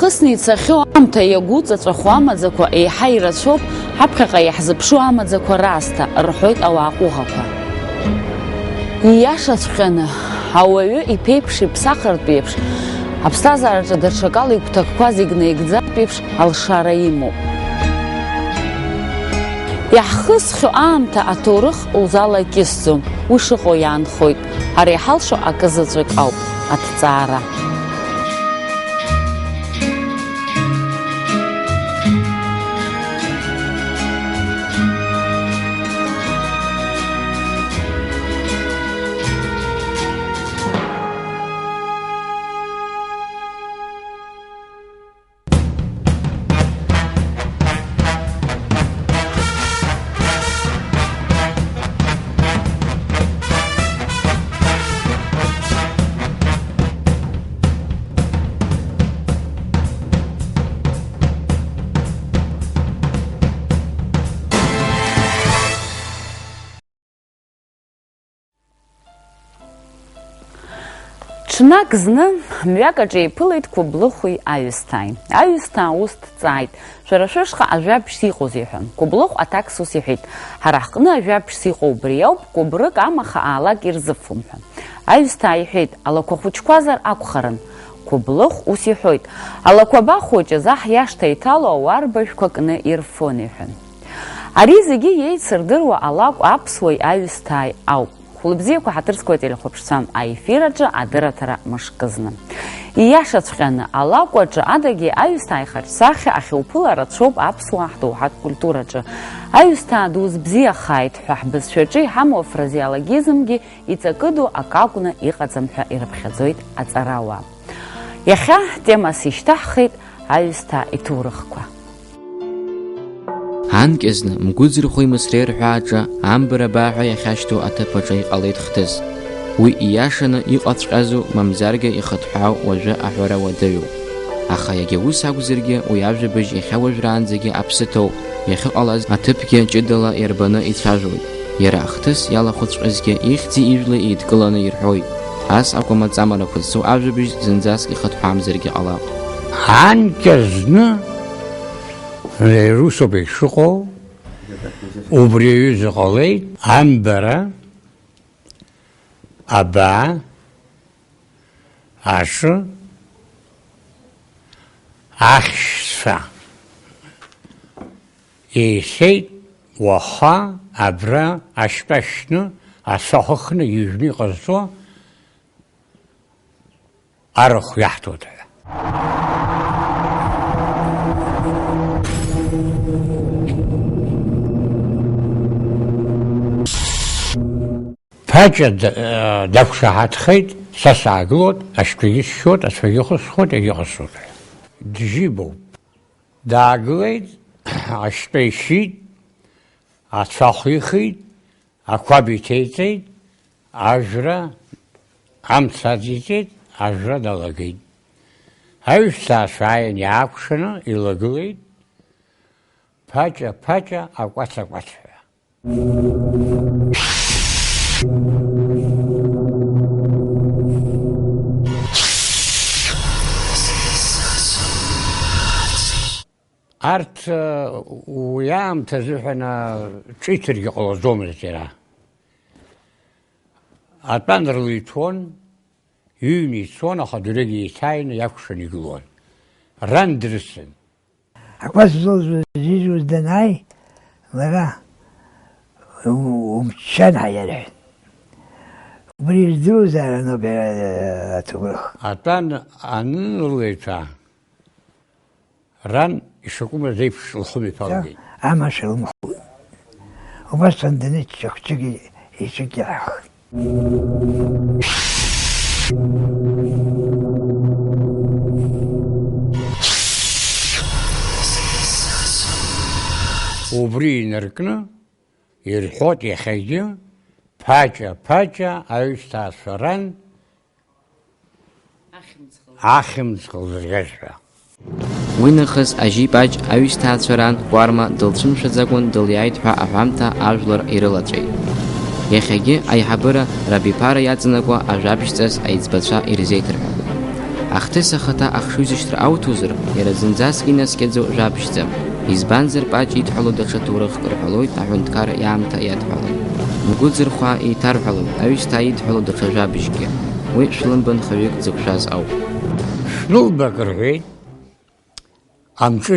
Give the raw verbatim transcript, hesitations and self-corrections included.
Иахысны ицахьоу аамҭа иагәыҵаҵәаху амаӡақәа еиҳа ирацәоуп, ҳаԥхьаҟа иаҳзыԥшу амаӡақәа раасҭа, рҳәоит ауаа ҟәыӷақәа. Ииашаҵәҟьаны, ауаҩы иԥеиԥш иԥсахыртә еиԥш, аԥсҭазаараҿы даҽакала игәҭакқәа зегь наигӡартә еиԥш алшара имоуп. Иаҳхысхьоу аамҭа аҭоурых лзалакьысӡом, уи шыҟоу иаанхоит, ҳара иҳалшо акы заҵәык ауп, аҭҵаара. Ҽнак зны, мҩак аҿы еиԥылеит Кәыблыхәи аҩысҭааи. Аҩысҭаа ус дҵааит, шәара шәышҟа ажәабжьс иҟоузеи ҳәа. Кәыблыхә аҭакс ус иҳәеит, ҳара ҳҟны ажәабжьс иҟоу убри ауп, кәыбрык амаха аалак ирзыфом ҳәа. Аҩысҭаа иҳәеит, алақәа хәыҷқәазар акәхарын. Кәыблыхә ус иҳәоит, алақәа абахәыҷыз аҳ иашҭа иҭало ауарбажәқәа кны ирфон, иҳәан. Ари зегьы иеицырдыруа алакә аԥсуеи аҩысҭааи ауп. Хәлыбзиақәа, ҳаҭыр зқәу ателехәаԥшцәа, аефир аҿы адырраҭара мышкызны. Ииашаҵәҟьаны, алакә аҿы адагьы аҩысҭаа ихаҿсахьа ахьуԥыла рацәоуп аԥсуаа ҳдоуҳатә культураҿы. Аҩысҭаа дузбзиахааит ҳәа ҳбызшәаҿы иҳамоу афразеологизмгьы иҵакы ду акы акәны иҟаӡам ҳәа ирыԥхьаӡоит аҵарауаа. Иахьа темас ишьҭаҳхит аҩысҭаа иҭоурыхқәа. Анкьа зны Мгәыӡырхәи Мысреи рҳәааҿы амбара абаа ҳәа иахьашьҭоу аҭыԥ аҿы иҟалеит хҭыс. Уи ииашаны иҟаҵәҟьазу, мамзаргьы ихыҭҳәаау уажәы аҳәара уадаҩуп. Аха иагьа ус акәзаргьы, уи ажәабжь иахьа уажәраанӡагьы аԥсы ҭоуп, иахьыҟалаз аҭыԥгьы ҷыдала иарбаны ицәажәоит. Иара ахҭыс иалахәыҵәҟьазгьы ихьӡи ижәлеи еидкыланы ирҳәоит. Ас акәым, аҵамарақәа зцу ажәабжь зынӡаск ихыҭҳәаамзаргьы ҟалап. Анкьа зны, усоуп ишыҟоу, убри аҩыза ҟалеит, амбара, абаа, ашы, ахьшьцәа еихьеит, уаха абра ашьтәа шьны, ацәа хыхны ижәны иҟазҵо арахә иаҳҭоит ҳәа. Ԥаҵа да-, дақәшаҳаҭхеит, са саагылоит, ашьтәагьы сшьоит, ацәагьы хысхуеит, егьыҟасҵоит ҳәа. Дыжьибоуп. Даагылеит, ашьтәа ишьит, ацәа ахихит, ақәаб иҭеиҵеит, ажәра амца аҵеиҵеит, ажәра далагеит. Аҩсҭаацәа ааин иаакәшаны илагылеит, ԥаҵа, ԥаҵа, акәац, акәац ҳәа. Арҭ, уи аамҭазыҳәан, ҿиҭыргьы ҟалаӡомызт иара. Атәан рылиҭон, иҩны ицон, аха дырҩегьы еиҭааины иакәшан игылон. Ран дрыцын. Акәац зылҵуаз данааи, лара, у-, умччан ҳәа иарҳәеит. Убри ирдыруазаараноуп иара аҭоурых. Атәан анылеиҭа, ран ишакәымыз еиԥш лхы мҩаԥалагеит. Амаша лымхуеит. Убасҟан данычча хәҷык ицәыкьаҳахеит. Убри инаркны ирҳәоит иахьагьы, ԥаҵа, ԥаҵа аҩсҭаацәа ран ахьымӡӷ лзыргаз ҳәа. Уи нахыс Ажьи Паҷ аҩсҭаацәа ран Кәарма дылцәымшәаӡакәан дылиааит ҳәа аҳәамҭа ажәлар ирылаҵәеит. Иахьагьы аиҳабыра рабиԥара иаҵанакуа ажәабжьҵас аиҵбацәа ирзеиҭарҳәалоит. Ахҭыс ахаҭа ахшыҩзышьҭра ауҭозар, иара зынӡаск инаскьаӡоу жәабжьӡам. Избанзар, Паҷ идҳәало даҽа ҭоурыхк рҳәалоит, аҳәынҭқар иаамҭа иадҳәалан. Мгәыӡырхәа еиҭарҳәалоит, аҩсҭаа идҳәало даҽа жәабжьгьы. Уи шәлымбанхаҩык дзықәшәаз ауп. Шәнылбак рҳәеит, амҿы